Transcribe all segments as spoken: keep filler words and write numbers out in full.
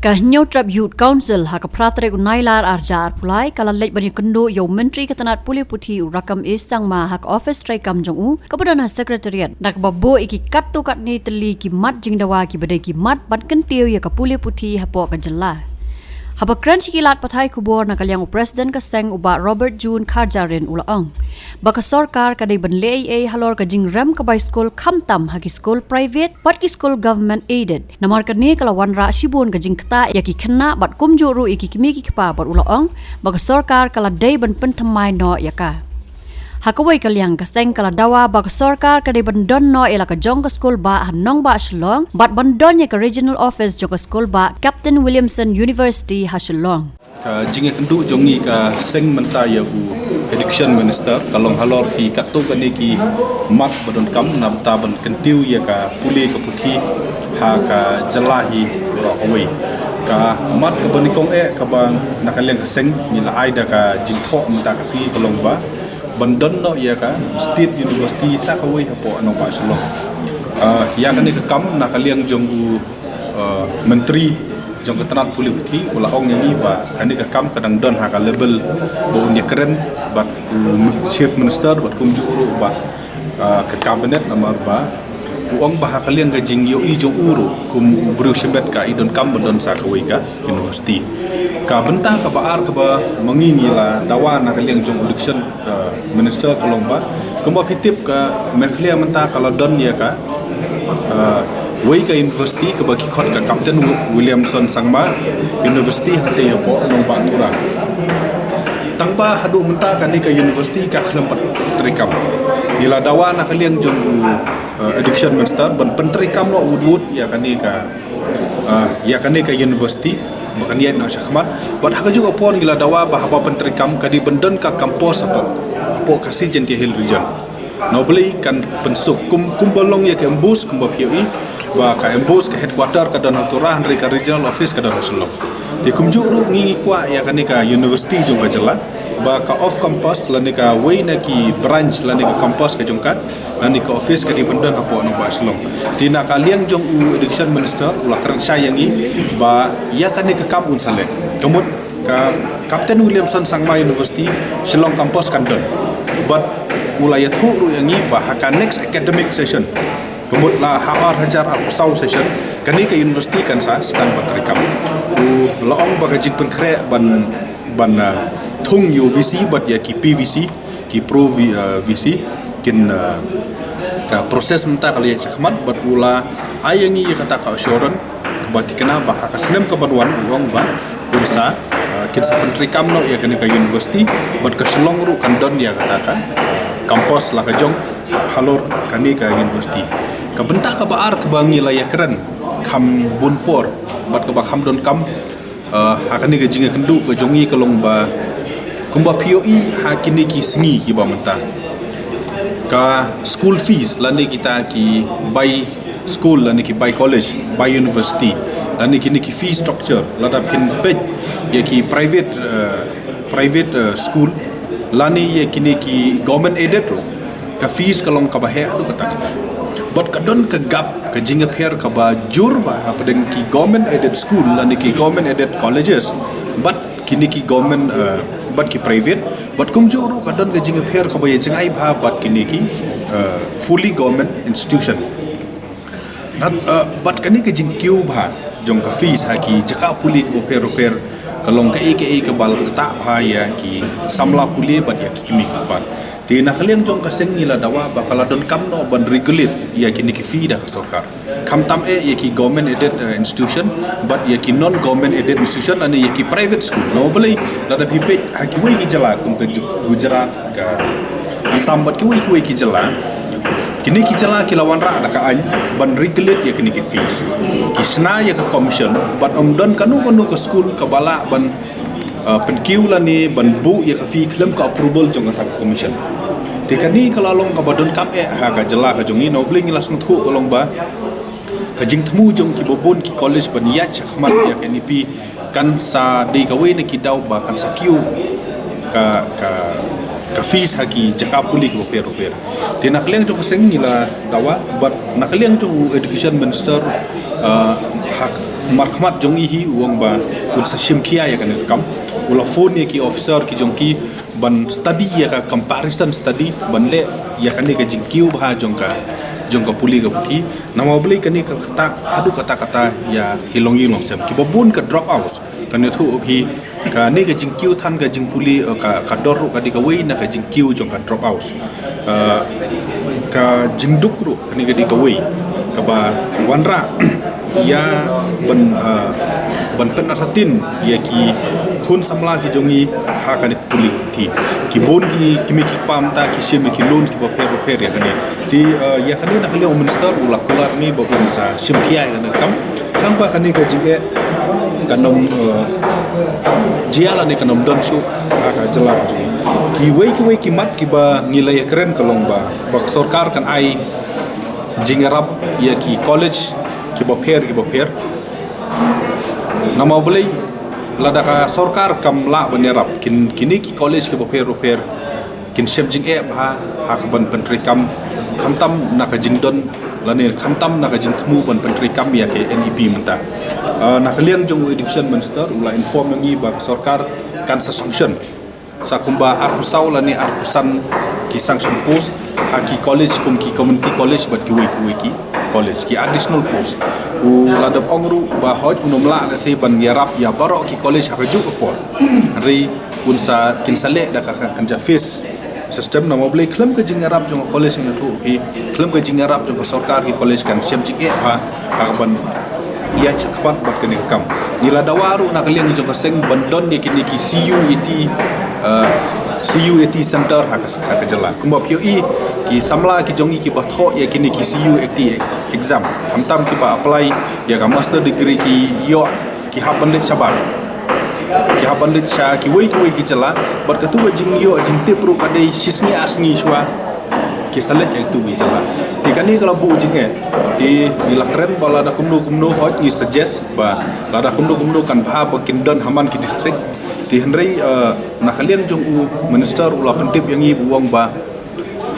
Ka Hynñiewtrep Youth Council ha ka phra tarik u Nailar arhajar arphew lai ka la leit ban ïakynduh ïa u Myntri ka tnat pule puthi u Rakkam A Sangma ha ka ophis treikam jong u kaba don ha Secretariat, da kaba buh ïa ki katto katne tylli ki mat jingdawa kiba dei ki mat ban kyntiew ïa ka pule puthi hapoh ka jylla. Haba kren sha ki lad pathai khubor na ka liang u President ka seng u Bah Robert June Kharjahrin u la ong ba ka sorkar ka dei ban leh ei ei halor ka jingrem ka bai skul khamtam ha ki skul private bad ki skul government aided. Namar kane ka la wanrah shibun ka jingktah ïa ki khynnah bad kumjuh ruh ïa ki kmie ki kpa bad u la ong ba ka sorkar ka la dei ban pynthymmai noh ïa ka. Ha kawei ka liang ka seng ka la dawa ba ka sorkar ka dei ban don noh ïa la ka jong ka skul bah ha nongbah Shillong bad ban don ïa ka regional office jong ka skul bah Captain Williamson University ha Shillong. Ka jingïakynduh jong ngi ka seng mynta ïa u Education Minister ka long halor ki katto katne ki mat ba donkam na bynta ban kyntiew ïa ka pule ka puthi ha ka jylla hi baroh kawei. Ka mat kaba nyngkong eh kaba na ka liang ka seng ngi la ai da ka jingthoh mynta ka sngi ka long ba ban don noh ïa ka State University sa kawei hapoh nongbah Shillong. Ah, ïa kane ka kam na ka liang jong u, ah, Myntri jong ka tnat pule puthi u la ong ïa ngi ba kane ka kam ka dang don ha ka level ba un ïakren bad u Chief Minister bad kumjuh ruh bad, ah, ka Cabinet namar ba u ong ba ha ka liang ka jingïohi jong u ruh kum u briew shimet ka i donkam ban don sa kawei ka university. Ka bynta kaba ar kaba ma ngi ngi la dawa na ka liang jong u Education, ah, Minister ka long ba kumba phi tip ka Meghalaya mynta ka la don ïa ka, ah, wei ka university kaba ki khot ka Captain Wi-, Williamson Sangma University hangtei hapoh nongbah Tura. Tang ba haduh mynta kane ka university ka khlem pat treikam. Ngi la dawa na ka liang jong u, ah, Education Minister ban pyntreikam noh wut wut ïa kane ka, ah, ïa kane ka university ba kan ïaid noh shakhmat. Bad ha kajuh ka por ngi la dawa ba haba pyntreikam ka dei ban don ka campus hapoh, hapoh Khasi Jaintia Hills Region. Na balei kan pynsuk kum, kumba long ïa ka MBOSE kumba phi ïohi ba ka MBOSE ka headquarter ka don ha Tura hynrei ka regional office ka don ha Shillong. Te kumjuh ruh ngi ngi kwah ïa kane ka university jong ka jylla ba ka off campus lane ka wei na ki branch lane ka campus ka jong ka lane ka office ka dei ban don hapoh nongbah Shillong. Te na ka liang jong u Education Minister u la kren shai ïa ngi ba ïa kane ka kam un sa leh. Ka mut ka Captain Williamson Sangma University Shillong campus kan don. Bad u la ïathuh ruh ïa ngi ba ha ka next academic session, ka mut la ha arhajar arphew saw session, kane ka university kan sa sdang ban treikam. U la ong ba ka jingpynkhreh ban, ban, ah, thung ïa u VC bad ïa ki PVC, ki pro V-, ah, VC kin, ah, ka process mynta ka la ïaid shakhmat bad u la ai ïa ngi ïa kata ka assurance kaba thikna ba ha ka snem ka ban wan u ong ba kin sa, ah, kin sa pyntreikam noh ïa kane ka university bad ka Shillong ruh kan don ïa kata ka campus la ka jong halor kane ka university. Ka bynta kaba ar kaba ngi la ïakren kham bun por bad kaba kham donkam, ah, ha kane ka jingïakynduh ka jong ngi ka long ba kumba phi ïohi ha kine ki sngi kiba mynta ka school fees lane kita ki bai school lane ki bai college, bai university, lane kine ki fee structure, lada phin peit ïa ki private, eh, private, eh, school lane ïa kine ki government aided ruh, ka fees ka long kaba heh haduh katta katta. Bad ka don ka gap, ka jingïapher kaba jur bha hapdeng ki government aided school lane ki government aided colleges bad kine ki government, eh, bad ki private, bad kumjuh ruh ka don ka jingïapher kaba ïa jngai bha bad kine ki, eh, fully government institution. Nat, eh, bad kane ka jingkiew bha jong ka fees ha ki jaka pule kiba pher pher ka long kaei kaei kaba la ktah bha ïa ki samla pule bad ïa ki kmie ki kpa. Te na ka liang jong ka seng ngi la dawa ba ka la donkam noh ban regulate ïa kine ki fee da ka sorkar. Khamtam eh ïa ki government aided, eh, institution bad ïa ki non government aided institution lane ïa ki private school. Namar balei? Lada phi peit ha kiwei ki jylla kum ka Ju-, Gujarat, ka Assam bad kiwei kiwei ki jylla, kine ki jylla ki la wanrah da ka aiñ ban regulate ïa kine ki fees. Ki shna ïa ka commission bad ym don kano kano ka school kaba lah ban, uh, pynkiew lane ban buh ïa ka fee khlem ka approval jong kata ka commission. Te kane ka la long kaba donkam eh ha ka jylla ka jong ngi, namar balei ngi la sngewthuh ka long ba ka jingthmu jong kiba bun ki college ban ïaid shakhmat ïa ka NEP kan sa dei kawei na ki daw ba kan sa kiew ka, ka, ka fees ha ki jaka pule kiba pher bapher. Te na ka liang jong ka seng ngi la dawa bad na ka liang jong u education minister, uh, ha Markhmat jong i hi u ong ba un sa shim khia ïa kane ka kam. U la phone ïa ki officer ki jong ki ban study ïa ka comparison study ban leh ïa kane ka jingkiew bha jong ka jong ka pule ka puthi. Namar balei kane ka kata haduh katta katta ïa ki longïing longsem kiba bun ka drop out. Kane thuh hi kane ka jingkiew than ka jingpule, eh, ka ka dor ruh ka dei kawei na ka jingkiew jong ka drop out. Eh, ka jingduk ruh kane ka dei kawei kaba wanrah ïa ban, eh, ban pynartatien ïa ki khun samla ki jong i ha kane pule puthi. Ki bun ki kmie ki kpa mynta ki shim ïa ki loan kiba pher ba pher ïa kane. Te, eh, ïa kane na ka liang u minister u la kular ngi ba un sa shim khia ïa kane ka kam. Tang ba kane ka jingeh kan ym, eh, jia lane kan ym don shuh ha ka jylla ka jong ngi. Kiwei kiwei ki mat kiba ngi la ïakren ka long ba ba ka sorkar kan ai jingïarap ïa ki college kiba pher kiba pher. Namar balei lada ka sorkar kam lah ban ïarap kin kine ki college kiba pher ba pher kin shem jingeh bha ha ka ban pyntreikam khamtam na ka jingdon lane khamtam na ka jingthmu ban pyntreikam ïa ka N E P mynta. Ah, na ka liang jong u education minister u la inform ïa ngi ba ka sorkar kan sa sanction sa kumba arphew saw lane arphew san ki sanction post ha ki college kum ki community college bad kiwei kiwei ki college ki additional post. U la dep ong ruh ba hooid un ym lah lehse ban ïarap ïa baroh ki college ha kajuh ka por. Hynrei un sa kin sa leh da ka ka kan ja phase system. Namar balei khlem ka jingïarap jong ka college ngi thuh hi, khlem ka jingïarap jong ka sorkar ki college kan shem jingeh bha ha ka ban ïa chakhmat bad kane ka kam. Ngi la dawa ruh na ka liang jong ka seng ban don ïa kine ki C U eighty, eh, C U eighty center ha ka ha ka jylla. Kumba phi ïohi ki samla ki jong ngi kiba thoh ïa kine ki C U eighty exam khamtam kiba apply ïa ka master degree ki ïoh ki hap ban leit shabar. Ki hap ban leit sha kiwei kiwei ki jylla bad katu ka jingïoh jingtip ruh ka dei shisngi ar sngi shuwa ki sa leit ïa katu ka jylla. Te kane ka la buh jingeh. Te ngi la kren ba lada kumno kumno hooid ngi suggest ba lada kumno kumno kan bha ba kin don ha man ki district. Te hynrei, eh, na ka liang jong u minister u la pyntip ïa ngi ba u ong ba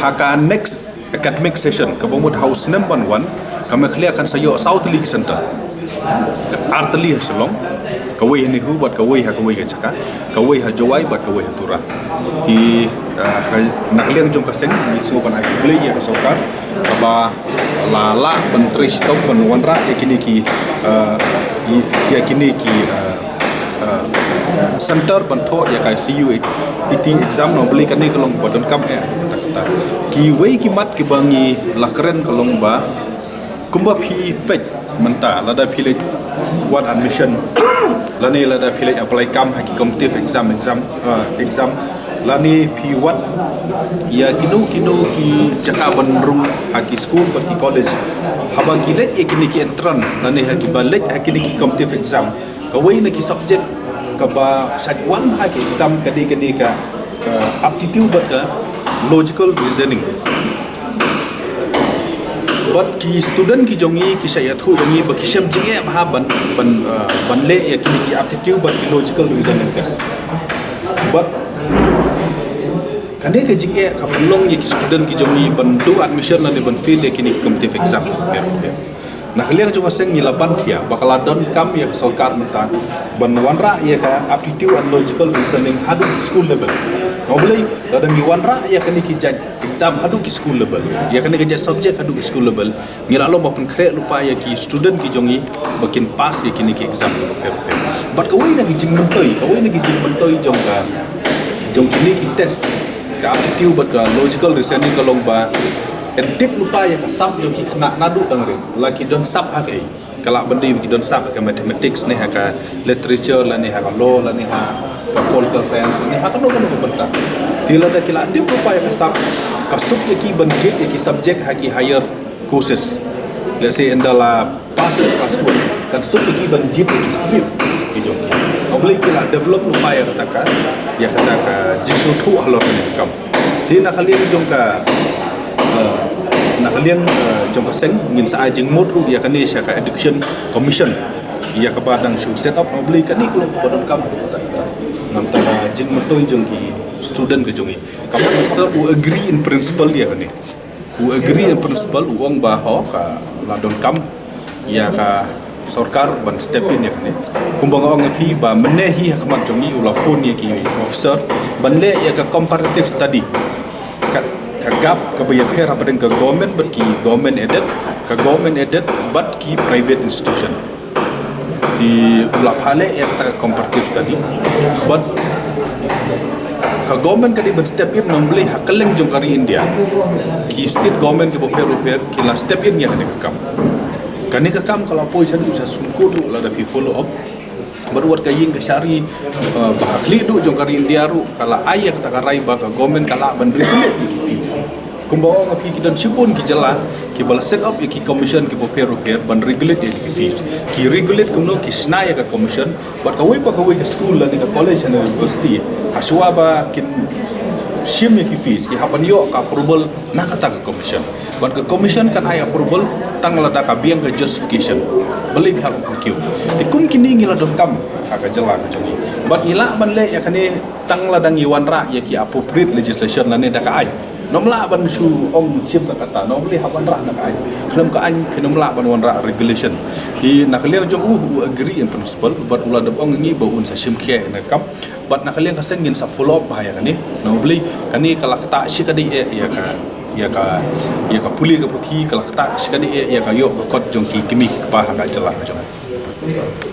ha ka next academic session kaba mut ha u snem ban wan ka Meghalaya kan sa ïoh saw tylli ki center. Ar tylli ha Shillong, kawei ha NEHU bad kawei ha kawei ka jaka, kawei ha Jowai bad kawei ha Tura. Te, ah, ka, na ka liang jong ka seng ngi sngew ban ai khublei ïa ka sorkar kaba la lah ban trei shitom ban wanrah ïa kine ki, ah, ïa kine ki, ah, ah, center ban thoh ïa ka C U eighty exam. Namar balei kane ka long ba donkam eh kata kata. Kiwei ki mat kiba ngi la kren ka long ba kumba phi peit mynta lada phi leit wad admission lane lada phi leit apply kam ha ki competitive exam exam, ah, exam lane phi wad ïa kino kino ki jaka ban rung ha ki school bad ki college. Haba ki leit ïa kine ki entrance lane ha kiba leit ha kine ki competitive exam, kawei na ki subject kaba shait wan ha ki exam ka dei kane ka, ka aptitude bad ka logical reasoning. Bad ki student ki jong ngi ki shait ïathuh ïa ngi ba ki shem jingeh bha ban ban, uh, ban leh ïa kine ki aptitude bad ki logical reasoning test. Bad kane ka jingeh ka pynlong ïa ki student ki jong ngi ban duh admission lane ban fail ïa kine ki competitive exam. Na ka liang jong ka seng ngi la ban khia ba ka la donkam ïa ka sorkar mynta ban wanrah ïa ka aptitude and logical reasoning haduh ki school level. Namar balei lada ngi wanrah ïa kane ki jait exam haduh ki school level, ïa kane ka jait subject haduh ki school level, ngi la long ba pynkhreh lypa ïa ki student ki jong ngi ba kin pass ïa kine ki exam. Bad kawei na ki jingmyntoi, kawei na ki jingmyntoi jong ka jong kine ki test ka aptitude bad ka logical reasoning ka long ba yn tip lypa ïa ka sap jong ki khynnah naduh dang rit, la ki don sap ha kaei. Ka lah ban dei ba ki don sap ha ka mathematics ne ha ka literature lane ha ka law lane ha ka political science ne ha kano kano ka bynta. Te lada ki la tip lypa ïa ka sap, ka suk ïa ki ban jied ïa ki subject ha ki higher courses. Let's say ynda la pass ïa ka class twelve, kan suk ïa ki ban jied ïa ki stream ki jong ki. Namar balei ki la develop lypa ïa kata ka, ïa kata ka jingsngewthuh halor kane ka kam. Te na ka liang jong ka, eh, na ka liang, eh, jong ka seng ngin sa ai jingmut ruh ïa kane sha ka Education Commission ïa kaba dang shu set up. Namar balei kane ka long kaba donkam. Namar ka jingmyntoi jong ki student ka jong ngi. Ka Prime Minister u agree in principle ïa kane. U agree in principle, u ong ba ho ka la donkam ïa ka Sorkar ban step in ïa kane. Kumba nga ong ïa phi ba mynne hi ha khmat jong ngi u la phone ïa ki officer ban leh ïa ka comparative study. Ka, ka gap kaba ïapher hapdeng ka government bad ki government aided, ka government aided bad ki private institution. Te u la pha leh ïa kata ka comparative study. Bad ka government ka dei ban step in namar balei ha kylleng jong ka ri India. Ki state government kiba pher bapher ki la step in ïa kane ka kam. Kane ka kam ka la poi shaduh sha Supreme Court ruh lada phi follow up. Bad wat ka ïing ka shari, uh, ba ha khlieh duh jong ka ri India ruh ka la ai ïa kata ka rai ba ka government ka lah ban regulate ïa ki fees. Kumba ong ïa phi ki don shibun ki jylla kiba la set up ïa ki commission kiba pher bapher ban regulate ïa ki fees. Ki regulate kumno, ki shna ïa ka commission. Bad kawei pa kawei ka school lane ka college lane university, ha shuwa ba kin shim ïa ki fees, ki hap ban ïoh ka approval na kata ka commission. Bad ka commission kan ai approval tang lada ka biang ka justification. Balei phi hap ban kiew? Te kum kine ngi la donkam ha ka jylla ka jong ngi. Bad ngi lah ban leh ïa kane tang lada ngi wanrah ïa ki appropriate legislation lane da ka aiñ. Nym lah ban shu ong shim da kata, nym lah ban wanrah da ka aiñ. Khlem ka aiñ phi nym lah ban wanrah regulation. Te na ka liang jong u, u agree in principle, bad u la dep ong ngi ba un sa shim khia ïa kane ka kam. Bad na ka liang ka seng ngin sa follow up bha ïa kane. Namar balei kane ka la ktah shikatdei eh ïa ka, ïa ka, ïa ka pule ka puthi, ka la ktah shikatdei eh ïa ka ïoh ka kot jong ki kmie ki kpa ha ka jylla ka jong ngi.